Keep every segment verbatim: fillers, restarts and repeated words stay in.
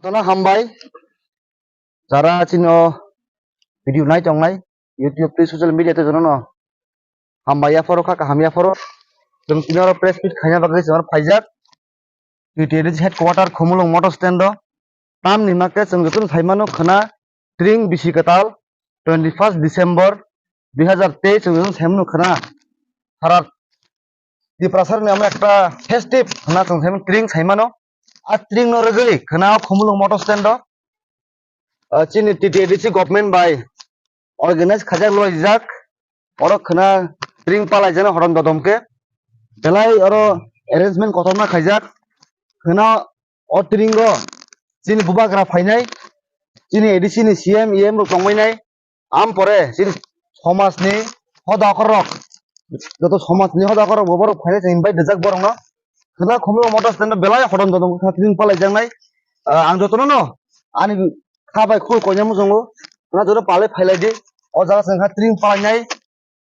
Jotono hambai, jara chini o video nai tongnai, YouTube tei social media tei jotono hambai yapharo kha, kaham yapharo. Chwng tini oro press meet khaina bagwi chwng oro phaijak. T T A D C headquarter Khumulwng motor stand o. Tamni makhe chwng jotono saimano khwna tring bisi kwtal twenty first December dui hazar teis chwng jotono saimano khwna. Sara Tiprasarni amo ekta festive hwnna chwng saimano, tring saimano. A tring no rwgwi khwna o Khumulwng motor stand o, ah, chini T T A D C government bai organize khaijak loijak. Oro khwna tring palaijana hodom dodom khe. Belai oro arrangement kotorma khaijak. Khwna o tring o chini bubagra phainai, chini A D C ni C M, E M rok tongbainai. Am pore chini somajni hoda okorok, joto somajni hoda okorok bo borok phainai chwng invite rijak borokno. Khwna Khumulwng motor stand o belai hodom dodom kha tring palaijaknai. Ah, ang jotono no ani kha bai khul koina muchungo. Khwna joto palai phailai di. O jaga chwng kha tring palainai,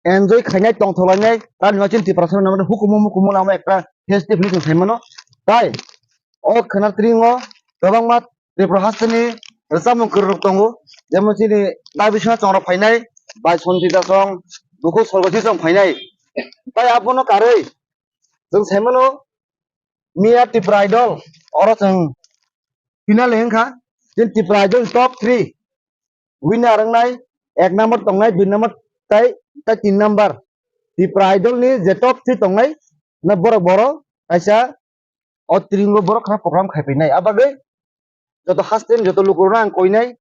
enjoy khainai, tongthok lainai. Tamni ma chini Tiprasa rok nang hukumu mukumu nang ekta festive hinwi chwng saimano. Tai o khwna tring o kwbangma Tripura hasteni rwchapmung kwrwirok tongo, jemon chini Dabiswanath Chongro phainai, Baisonti Dachong, Dukhuk Sorgosi Chong phainai. Tai abono karwi chwng saimano Miya Tripura Idol, oro chwng finale wngkha, chini Tripura Idol top three winner wngnai, ek number tongnai, dui number tai, tai tin number. Tripura Idol ni je top three tongnai, na borok boro kaisa o tring o borok khna program khai phainai. Abagwi joto haste ni joto lukurokno ang koinai,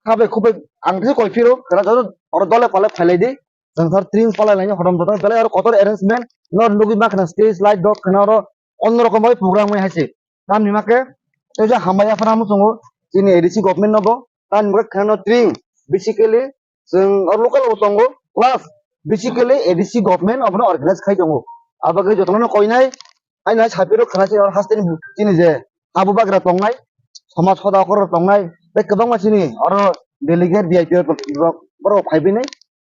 kha bai khuk bai ang khe koi phiro, khwna joto oro dole pale phailai di. Chwng sar tring palai lainai hodom dodom, belai oro kotor arrangement no nugwi ma khwna stage light rok khwna oro onno rokom bai program wngwi hai se. Tamni ma khe tei je hambai yaphar hamu chwngo chini A D C government no bo. Tamni ma khe khwna no tring basically chwng oro local bo tongo, plus basically A D C government abono organize khai tongo. Abagwi jotono koinai, aina hai sapiro khwna chini oro haste ni chini je abu bagra tongnai, somaj hoda okorok tongnai, tei kwbangma chini oro delegate V I P rok borok phai bini.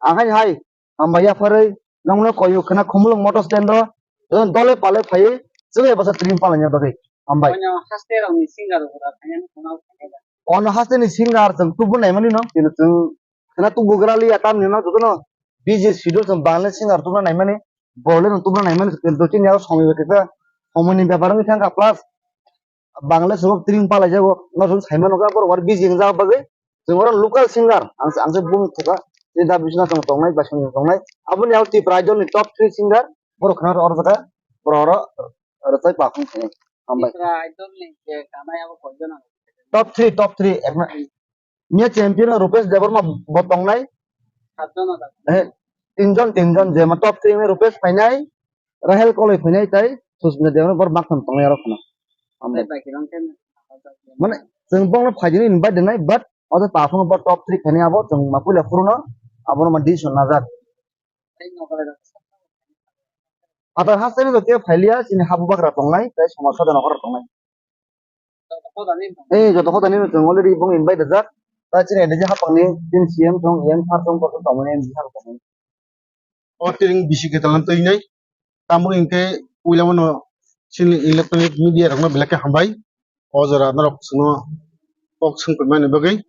Ang hai hai hambai yapharwi nongno koyo khwna Khumulwng motor stand o dole pale phaiwi chwng bai bwsa tring palaina bagwi. Hambai. Oino haste rokni singer rok phaiya ni khwna. Ono haste ni singer chwng tubu naimani no, chwng khwna tubu gra liya tamni no jotono busy schedule chwng Bangla singer tubuna naimani, Bole no tubuna naimani, kintu chini aro somoi bai kisa somoi ni bepar wngwi thangkha, plus Bangla sugo tring palai jago, no chwng saimano khe borok bar busy wngjak bagwi chwng oro local singer ang se, ang se bung thuka, chini da bisna chwng tongnai, bai song tongnai, aboni abo Tipra Idol ni top three singer borok khna oro jaga borok oro rwchai pakhum khe. Hambai. Tipra Idol ni je kanai abo koijon? Top three, top three, ekna. Miya champion o Rupesh Debbarma bo tongnai. Saat jon ada. Eh, tinjon, tinjon, je ma top three ni Rupesh phainai, Rahel Koloi phainai, tai Susmita Debbarma bor maktham tongnai aro khna. Hambai. Bai bai kirang khe. Mane, chwng bongno phaijani invite dinai, but oro ta phano bo top three phainai abo, chwng ma puila phuru no, abono ma decision najak. Tei nokole rok. Atar haste ni joto phailia, chini habu bagra tongnai, tei somaj hoda nokora tongnai. Eh, joto hoda ni chwng already bong invite rijak. Ta chini N D C hapang ni, chini C M song, M sir song, kotor tongmani N D C hapang ni. O tring bisi kwtal twinai. Tamo hinkhe puila mano chini electronic media rokno belai khe hambai. O jora norok chwngno kok swng tongmani bagwi.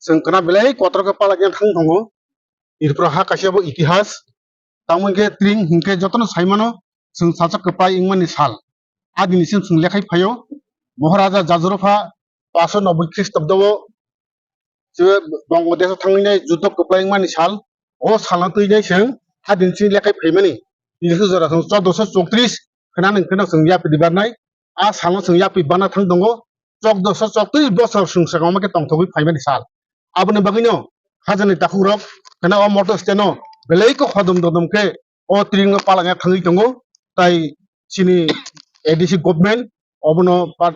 Chwng khna belai kotor khe palai thang tongo. Tripura ha kaisa bo itihas. Tamo hinkhe tring hinkhe jotono saimano chwng salsa kwplai wngmani sal. A dini sim chwng lekhai phaio. Moharaja Jajuropha paso noboi Khristobdo o Bangladesh o thangwi nai judo kwplai wngmani sal. O salno twi nai chwng a dini chini lekhai phaimani. Tini jora chwng chordoso chowtris khna nang kheno chwng yapri barnai. A salno chwng yapri barna thang tongo. Chordoso chowtris bosor chwng sakama khe tongthogwi phaimani sal. Aboni bagwino hajani takhukrok kheno o motor stand o belai khe hodom dodom khe o tring no palangya thangwi tongo, tai chini A D C government obono pat-,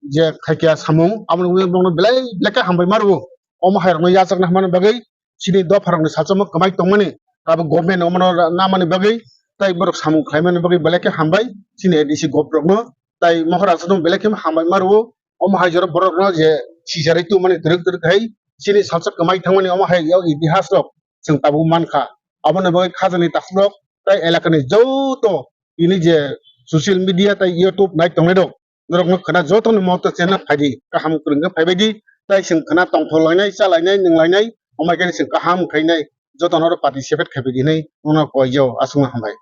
je khaikya samung, aboni bagwi bono belai belai khe hambai ma rwo. Omo hai rokno yachakna hwnmani bagwi chini dopha rokni sachamo kwmai tongmani, abo government omono namani bagwi tai borok samung khlaimani bagwi belai khe hambai chini A D C government rokno, tai mohor aswk belai khe hambai ma rwo. Omo hai jora borok rok je sijarwi tongmani twrwk twrwk hai chini salsa kwmai thangmani omo hai o itihas rok chwng tabuk mankha. Aboni bagwi khajani takhukrok tai elakani joto tini je social media tai YouTube nai tongnai rok norokno khwna jotono moto chengna phaidi, kaham kwrwngkhe phaibaidi, tai chwng khwna tongthok lainai, cha lainai, nwng lainai, omo hai khe chwng kaham khainai, jotono oro participate khaibaidi hinwi nono koiyo, aswkno hambai.